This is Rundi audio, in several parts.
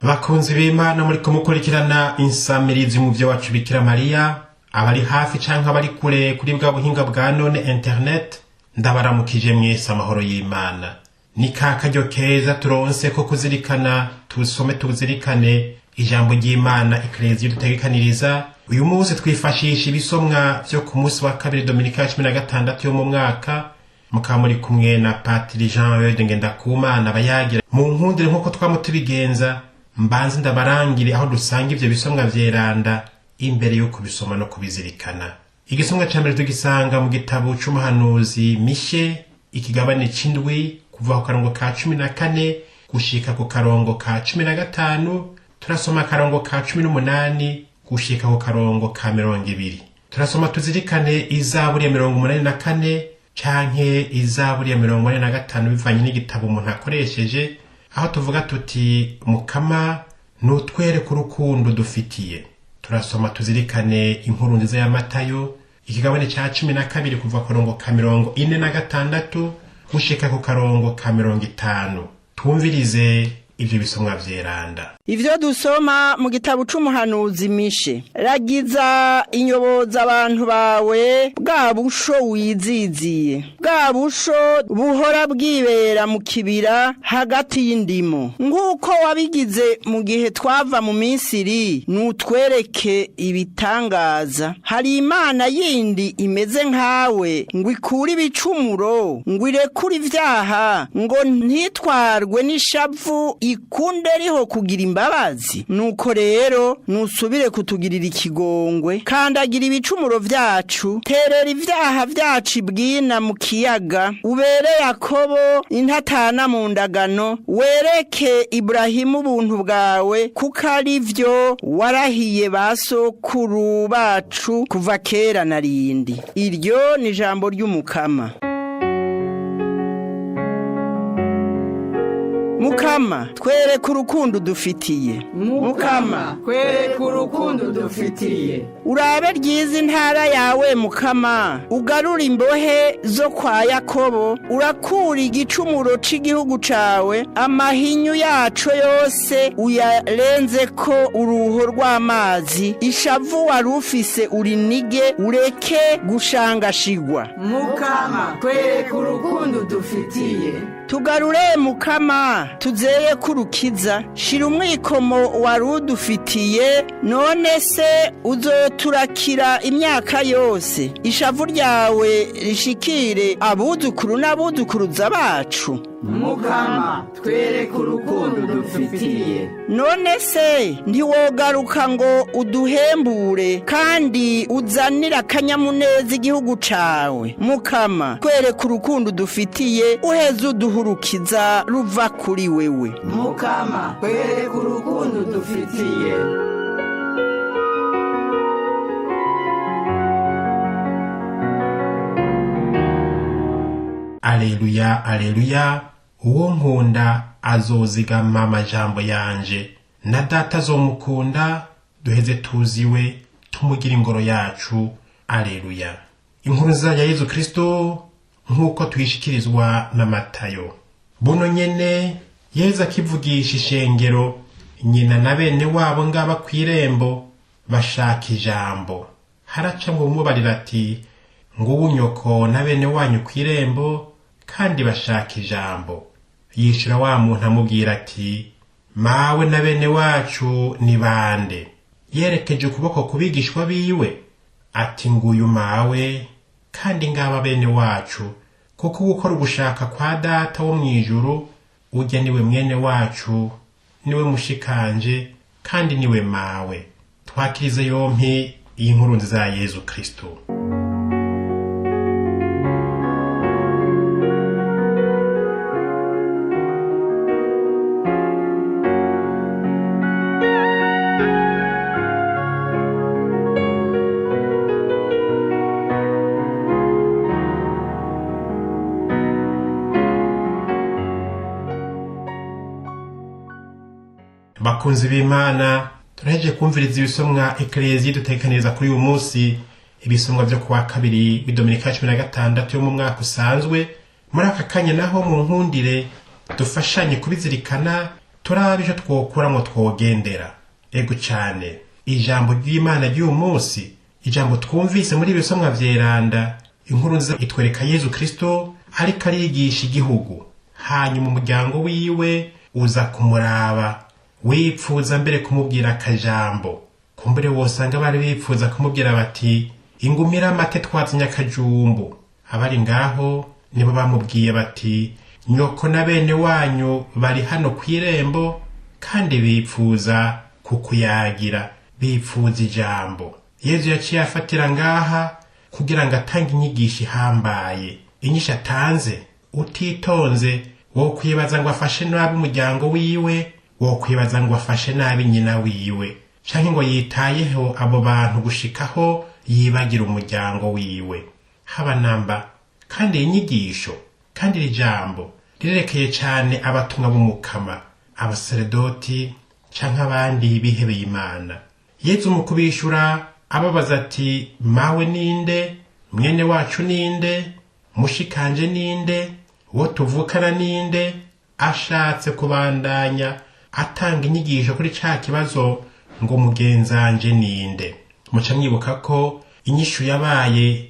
Bakunzi b'Imana, muriko mukurikirana insamirizi mu vyo wacu Bikira Mariya, abari hafi canke abari kure kuri bwa buhinga bwa none internet, ndabaramukije mwese amahoro y'Imana. Ni ka karyo keza turonse ko kuzirikana, tusome tuzirikane ijambo ry'Imana Eklezia dutegekaniriza. Uyu munsi twifashisha ibisomwa vyo ku munsi wa kabiri Dominika ya 16 yo mu mwaka. Mukaba muri kumwe na Patiri Jean Eudes Ngendakumana bayagira mu nkundire nk'uko twama tubigenza. Mbanze ndabarangire aho dusanga ivyo bisomwa vyeranda imbere yo kubisoma no kubizirikana. Igisomwa ca mbere tugisanga mu gitabo c'umuhanuzi Mishe, ikigabane c'indwi, kuva ku karongo ka 14 gushika ku karongo ka 15. Turasoma akarongo ka 18 gushika ku karongo ka 20. Turasoma tuzirikane izaburi ya 84 canke izaburi ya 85 bivanye n'igitabo umuntu akoresheje, aho tuvuga tuti Mukama nutwereke urukundo dufitiye. Turasoma tuzirikane inkuru nziza ya Matayo, ikigabane ca 12 kuva ku karongo ka 46 gushika ku karongo ka 50. Twumvirize ivyo bisomwa vyeranda. Ivyo dusoma mu gitabo c'umuhanuzi Mishe. Ragiza inyoboza abantu bawe bwa busho wiziziye, bwa busho buhora bwibera mu kibira hagati y'indimo. Nk'uko wabigize mu gihe twava mu Misiri, nutwereke ibitangaza. Hari imana yindi imeze nkawe, ngo ikure ibicumuro, ngo irekure ivyaha, ngo ntitwarwe n'ishavu, ikunde riho kugira imbabazi. Nuko rero nusubire kutugirira ikigongwe, kandagira ibicumuro vyacu, terera ivyaha vyacu ibwina mu kiyaga, ubere Yakobo intatana mu ndagano, wereke Iburahimu ubuntu bwawe, kuko ari vyo warahiye basokuru bacu kuva kera na rindi. Iryo ni ijambo ry'Umukama. Mukama, twereke urukundo dufitiye. Mukama, twereke urukundo dufitiye. Urabe ryiza intara yawe Mukama, ugarura imbohe zo kwa Yakobo, urakura igicumuro c'igihugu cawe, amahinyu yaco yose uyarenze ko uruho rw'amazi, ishavu wari ufise urinige, ureke gushangashigwa. Mukama, twereke urukundo dufitiye. Tugarure Mukama, tuzeye kurukiza, shira umwikomo warudufitiye, none se uzoturakira imyaka yose, ishavu ryawe rishikire abuzukuru n'abuzukuruza bacu. Mukama, twereke urukundo dufitiye. None se ntiwogaruka ngo uduhembure, kandi uzanire akanyamuneza igihugu cawe. Mukama, twereke urukundo dufitiye, uheze uduhurukiza ruva kuri wewe. Mukama, twereke urukundo dufitiye. Aleluya, aleluya. Uwo nkunda azozigama amajambo yanje, na data azomukunda, duheze tuziwe tumugira ingoro yacu. Aleluya. Inkuru nziza ya Yezu Kristo nk'uko tuyishikirizwa na Matayo. Buno nyene Yezu akivugisha ishengero, nyina na bene wabo ngaba kw'irembo bashaka ijambo. Haraca ngo umubarira ati nguwu nyoko na bene wanyu kw'irembo, kandi bashaka ijambo. Yishura wa muntu amubwira ati mawe na bene wacu ni bande? Yerekeje ukuboko ku bigishwa biwe ati nguyu mawe kandi ngaba bene wacu, kuko gukora ugushaka kwa data wo mw'ijuru ujya niwe mwene wacu, niwe mushikanje kandi niwe mawe. Twakirize yompi iyi nkuru nziza ya Yezu Kristo. Bakunzi b'Imana, turahejeje kumviriza ibisomwa Eklezia dutekaniriza kuri uyu munsi, ibisomwa vyo kuwa kabiri w'idominika ya 16 yo mu mwaka usanzwe. Muri aka kanya naho mu nkundire dufashanye kubizirikana, Turabe ico twokuramwo twogendera. Ego cane, ijambo ry'Imana ry'uyu munsi, ijambo twumvise muri ibisomwa vyeranda, inkuru nziza itwereka Yezu Kristo ariko arigisha igihugu. Hanyuma umuryango wiwe uza kumuraba, wipfuza mbere kumubwira akajambo. Kumbure wosanga bari bipfuza kumubwira bati ingumira amate twazanye akajumbu. Abari ngaho nibo bamubwiye bati nyoko na bene wanyu bari hano kw'irembo, kandi bipfuza kukuyagira, bipfuza ijambo. Yezu yaciye afatira ngaha kugira ngo atange inyigisho ihambaye. Inyishu atanze, utitonze wokwibaza ngo afashe nabi umuryango wiwe, wokwibaza ngo afashe nabi nyina wiwe, canke ngo yitayeho abo bantu gushikaho yibagira umuryango wiwe. Haba namba. Kandi iyi nyigisho, kandi iri jambo rirerekeye cane abatumwa b'Umukama, abasaredoti canke abandi bihebeye Imana. Yezu mu kubishura ababaza ati mawe ninde, mwene wacu ninde, mushikanje ninde, uwo tuvukana ninde? Ashatse kubandanya atanga inyigisho kuri ca kibazo ngo mugenzanje ninde. Muca mwibuka ko inyishu yabaye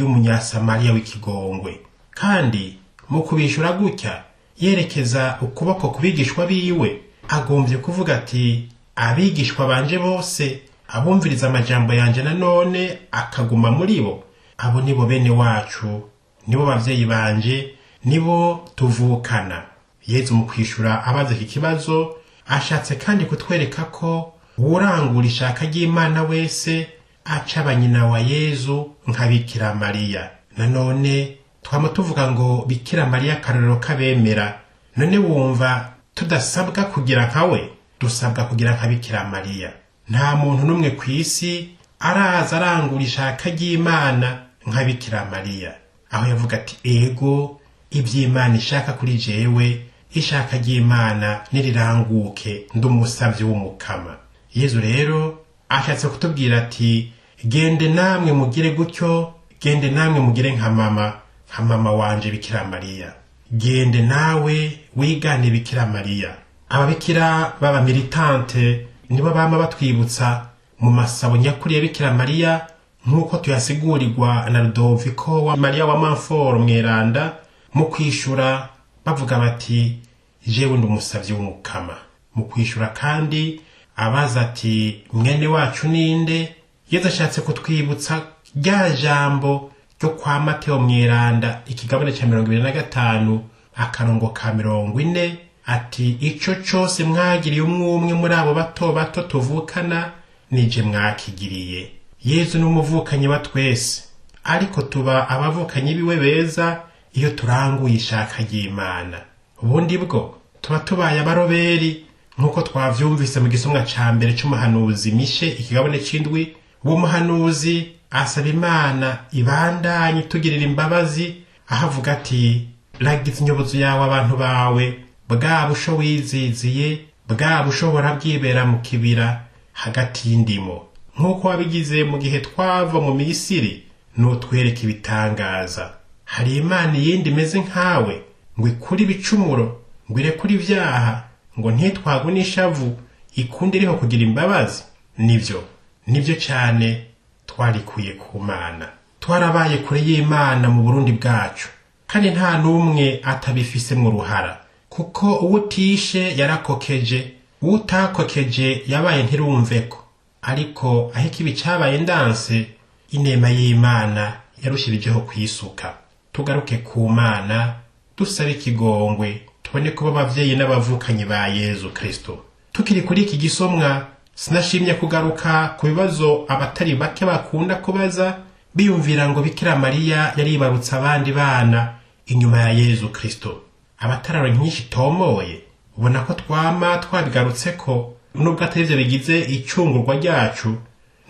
iy'umunyasamariya w'ikigongwe. Kandi mu kubishura gutya yerekeza ukuboko ku bigishwa biwe, agombye kuvuga ati abigishwa banje bose abumviriza amajambo yanje nanone akaguma muri bo, abo nibo bene wacu, nibo bavyeyi banje, nibo tuvukana. Yezu mu kwishura abaza iki kibazo ashatse kandi kutwereka ko uwurangura ishaka ry'Imana wese aca aba nyina wa Yezu nka Bikira Mariya. Nanone twama tuvuga ngo Bikira Mariya akarorero k'abemera. None wumva tudasabwa kugira nkawe? Dusabwa kugira nka Bikira Mariya. Nta muntu n'umwe kw'isi araza arangura ishaka ry'Imana nka Bikira Mariya. Aho yavuga ati ego, ivy'Imana ishaka kuri jewe, ishaka ry'Imana niriranguke, ndi umusavyi w'Umukama. Yezu rero ashatse kutubwira ati gende namwe mugire gutyo, gende namwe mugire nka mama, nka mama wanje Bikira Mariya. Gende nawe wigane Bikira Mariya. Ababikira baba militante nibo bama batwibutsa mu masabo nyakuri ya Bikira Mariya, nk'uko tuyasigurirwa na Rudoviko wa Mariya wa Manforo Mweranda, mu kwishura bavuga bati jewe ndi umusavyi w'Umukama. Mu kwishura kandi abaza ati mwene wacu ninde? Yezu ashatse kutwibutsa rya jambo ryo kwa Mateo Mweranda ikigabane ca 25 akarongo ka 40 ati ico cose mwagiriye umwe muri abo bato bato tuvukana nije mwakigiriye. Yezu ni umuvukanyi wa twese, ariko tuba abavukanyi biwe beza iyo turanguye ishaka ry'Imana. Ubundi bwo tuba tubaye abaroberi, nk'uko twavyumvise mu gisomwa ca mbere c'umuhanuzi Mishe ikigabane c'indwi. Uwo muhanuzi asaba Imana ibandanye itugirira imbabazi, aho avuga ati ragiza inyobozo yawe abantu bawe, bwa busho wiziziye, bwa bushobora bwibera mu kibira hagati y'indimo, nk'uko wabigize mu gihe twava mu Misiri, nutwereka ibitangaza. Hari Imana iyindi imeze nkawe, ngo ikure ibicumuro, ngo irekure ivyaha, ngo ntitwagwe n'ishavu, ikunde iriho kugira imbabazi? Nivyo, nivyo cane, twarikuye ku Mana. Twarabaye kure y'Imana mu Burundi bwacu, kandi nta n'umwe atabifisemwo uruhara, kuko uwutishe yarakokeje, uwutakokeje yabaye ntirumveko. Ariko aho ikibi cabaye ndanse, inema y'Imana yarushirijeho kwisuka. Tugaruke ku Mana, dusabe ikigongwe, tubone kuba abavyeyi n'abavukanyi ba Yezu Kristo. Tukiri kuri iki gisomwa, sinashimye kugaruka ku bibazo abatari bake bakunda kubaza, biyumvira ngo Bikira Mariya yaribarutse abandi bana inyuma ya Yezu Kristo. Abatararonka inyishu itomoye, ubona ko twama twabigarutseko, nubwo atari ivyo bigize icungurwa ryacu.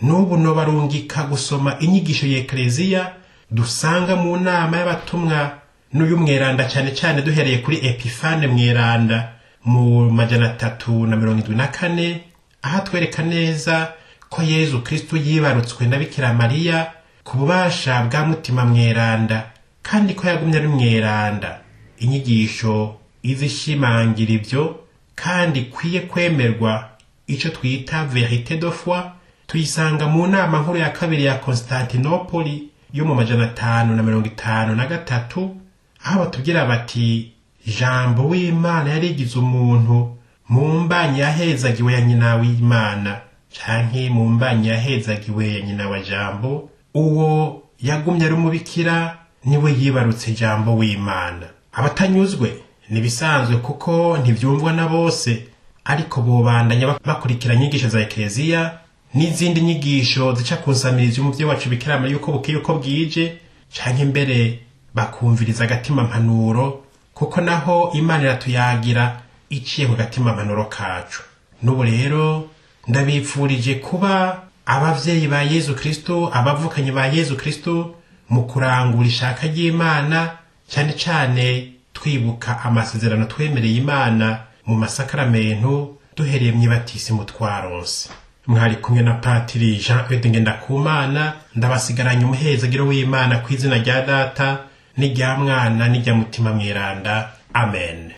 N'ubu nobarungika gusoma inyigisho ya Ekleziya dusanga mu nama y'abatumwa n'uyu mweranda, cane cane duhereye kuri Epifane mweranda mu 374, aho atwereka neza ko Yezu Kristo yibarutswe na Bikira Mariya ku bubasha bwa Mutima Mweranda, kandi ko yagumye ari mweranda. Inyigisho izishimangira ivyo kandi ikwiye kwemerwa, ico twita vérité de foi, tuyisanga mu nama nkuru ya kabiri ya Constantinopoli yo mu 553, aho batubwira bati: Jambo w'Imana yarigize umuntu mu mbanyi yahezagiwe ya nyina w'Imana, canke mu mbanyi yahezagiwe ya nyina wa Jambo. Uwo yagumye ari umubikira niwe yibarutse Jambo w'Imana. Abatanyuzwe nibisanzwe kuko ntivyumvwa na bose, ariko bobandanya bakurikira inyigisho za Ekleziya n'izindi nyigisho zica ku nsamirizi y'umuvyeyi wacu Bikira Mariya uko bukeye uko bwije, canke mbere bakumviriza agatima mpanuro, kuko naho Imana iratuyagira iciye ku gatima mpanuro kacu. N'ubu rero ndabipfurije kuba abavyeyi ba Yezu Kristo, abavukanyi ba Yezu Kristo mu kurangura ishaka ry'Imana, cyane cyane twibuka amasezerano twemereye Imana mu masakaramentu duhereye mw'ibatisimu twaronse. Mwari kumwe na Patiri Jean Eudes Ngendakumana. Ndabasigaranye umuhezagiro w'Imana ku izina rya Data n'irya Mwana n'irya Mutima Mweranda. Amen.